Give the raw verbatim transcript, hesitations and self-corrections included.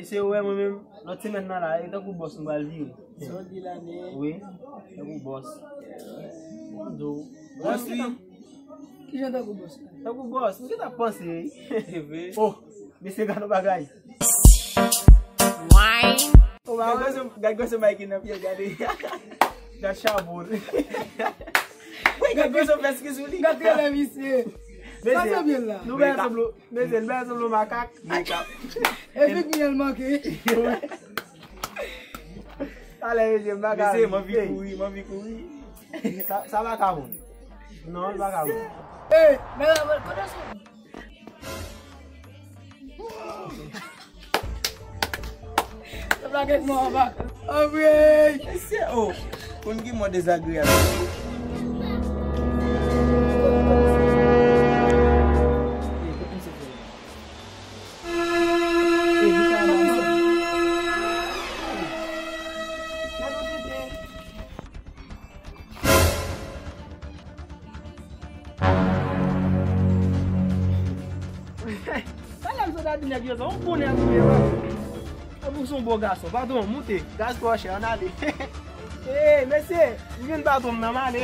Se wè mwen menm, lòt semèn nan la, e tankou bòs m pral vire. Sa w di la, men? Wi, tankou bòs. Mwen di w. Bòs, wi. Kijan tankou bòs la? Tankou bòs, m gentan panse, wi. Se vre? Oh, mesye, gade yon bagay. Wine. Oh, gade gòso, gade gòso Mike nan pye, gade. Gade chabon. Wi, gade gòso fè ski sou li. Gade trè lè misye. Sa se byen la. Nou bèl sanble, mesye, nou bèl sanble makak. Makak. E fik mwen l manke. Talè, mesye, m pa ka. Mesye, m anvi kouri, m anvi kouri. Sa, sa pa ka bon. Non, li pa ka bon. Ey, men la, men kote sou. Sa blague mwen anba. Anmwey! Mesye, oh, konn gen mò dezagreyab. Talè m sot ap di nèg yo sa, yon bon nèg ou ye, wè. Epi w se yon bon gason. Patwon, moute. Gaz twò chè, ann ale. Ey, mesye, m jwenn patwon m nan, m ale.